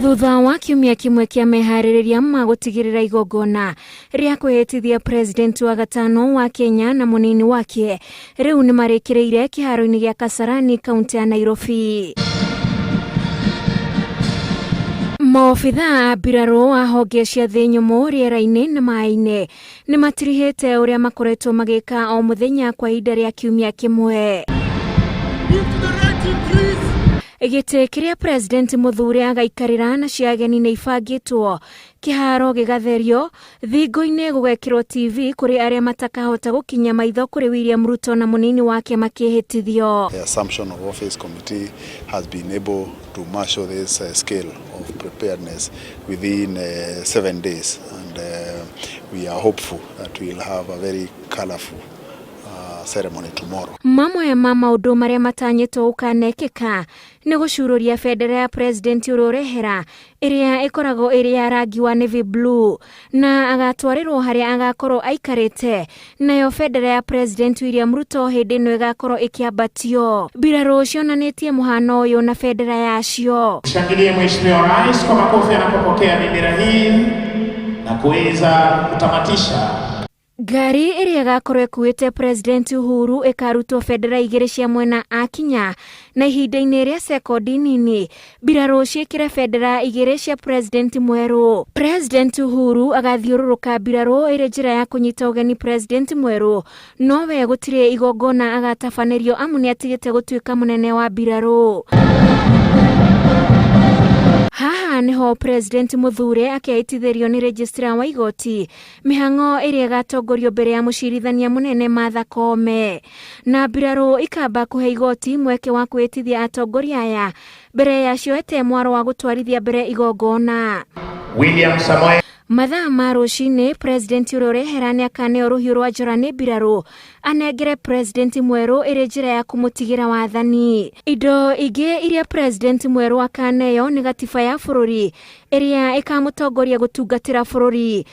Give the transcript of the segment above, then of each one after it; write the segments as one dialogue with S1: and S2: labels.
S1: Thutha wa kiumia kĩmwe kĩa meharĩrĩria ma gũtigĩrĩra igongona rĩa kwĩhĩtithia president wa gatano wa Kenya na mũnini wake rĩu nĩ marĩkĩrĩire kĩharo-inĩ gĩa Kasarani kaunti ya Nairobi. Maobitha a mbirarũ a honge cia thĩ nyũmũ rĩera-inĩ na maĩ-inĩ nĩ matirihĩte ũrĩa makoretwo magĩka o mũthenya kwa ihinda rĩa kiumia kĩmwe. Gĩtĩ kĩrĩa president mũthure agaikarĩra na cia ageni nĩ ibangĩtwo, kĩharo gĩgatherio, thingo-inĩ gũgekĩrwo TV kũrĩ arĩa matakahota gũkinyia maitho kũrĩ William Ruto na mũnini wake makĩhĩtithio.
S2: The assumption of office committee has been able to marshal this scale of preparedness within 7 days, and we are hopeful that we'll have a very colorful ceremony tomorrow.
S1: Mamwe ma maũndũ marĩa matanyĩtwo gũkanekĩka nĩ gũcurũria bendera ya president ũrĩa ũrehera ĩrĩa ĩkoragwo ĩrĩ ya rangi wa navy blue na agatwarĩrwo harĩa agakorwo aikarĩte, nayo bendera ya president William Ruto hĩndĩ ĩno ĩgakorwo ĩkĩambatio. Mbirarũ cionanĩtie mũhano ũyũ na bendera yacio.
S3: Shangilie Mheshimiwa Rais kwa makofi anapopokea bendera hii na kuweza kutamatisha.
S1: Ngari ĩrĩa ĩgakorwo ĩkuĩte president Uhuru ĩkarutwo bendera igĩrĩ cia mwena akinya, na ihinda-inĩ rĩa sekondi nini mbirarũ ciĩkĩre bendera igĩrĩ cia president mwerũ. President Uhuru agathiũrũrũka mbirarũ ĩrĩ njĩra ya kũnyita ũgeni president mwerũ, nowe gũtirĩ igongona agatabanĩrio amu nĩ atigĩte gũtuĩka mũnene wa mbirarũ. Haha niho president mũthure akehĩtithĩrio nĩ registrar wa igoti, mĩhang'o ĩrĩa ĩgatongorio mbere ya mũcirithania mũnene Martha Koome, na mbirarũ ikamba kũhe igoti mweke wa kwĩhĩtithia atongoria aya mbere ya cioete mwaro wa gũtwarithia mbere igongona.
S3: William Samoei.
S1: Mathaa ma rũcinĩ president ũrĩa ũrehera nĩ akaneo rũhiũ rwa njora nĩ mbirarũ anengere president mwerũ ĩrĩ njĩra ya kũmũtigĩra wathani. Indo ingĩ iria president mwerũ akaneo nĩ gatiba ya bũrũri ĩrĩa ĩkamũtongoria gũtungatĩra bũrũri.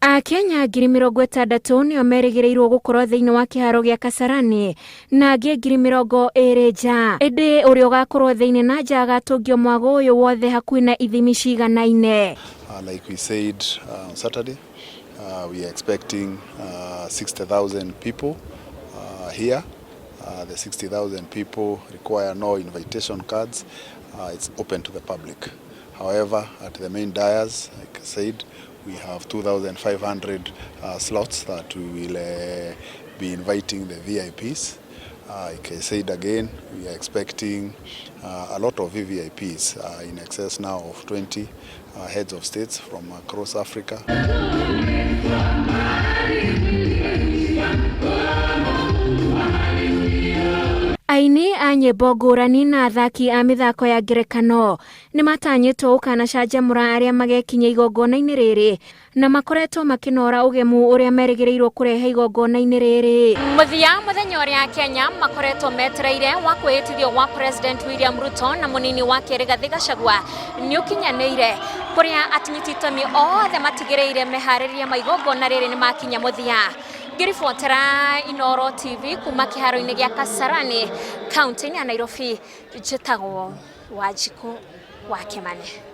S1: Akenya 60,000 nĩo merĩgĩrĩirwo gũkorwo thĩinĩ wa kĩharo gĩa Kasarani na angĩ 20,000 nja, ĩndĩ ũrĩa ũgakorwo thĩinĩ na nja agatũngio mwago ũyũ wothe hakuhĩ na ithimi ciganaine.
S2: Like we said on Saturday, we are expecting 60,000 people here. The 60,000 people require no invitation cards. It's open to the public. However, at the main dais, like I said, we have 2,500 slots that we will be inviting the VIPs. Like I said again, we are expecting a lot of VVIPs, in excess now of 20 heads of states from across Africa.
S1: Aini a nyĩmbo ngũrani na athaki a mĩthako ya ngerekano nĩ matanyĩtwo gũkanacanjamũra arĩa magekinyia igongona-inĩ rĩrĩ na makoretwo makĩnora ũgemu ũrĩa merĩgĩrĩirwo kũrehe igongona-inĩ rĩrĩ. Mũthia mũthenya ũrĩa Kenya makoretwo metereire wa kwĩhĩtithio gwa President William Ruto na mũnini wake Rigathi Gachagua nĩ ũkinyanĩire, kũrĩa anyiti itemi othe matigĩrĩire meharĩrĩria ma igongona rĩrĩ nĩ makinya mũthia. Ngĩribotera Inooro TV kuma kĩharo-inĩ gĩa Kasarani kaunti-inĩ ya Nairobi, njĩtagwo Wanjikũ wa Kĩmani.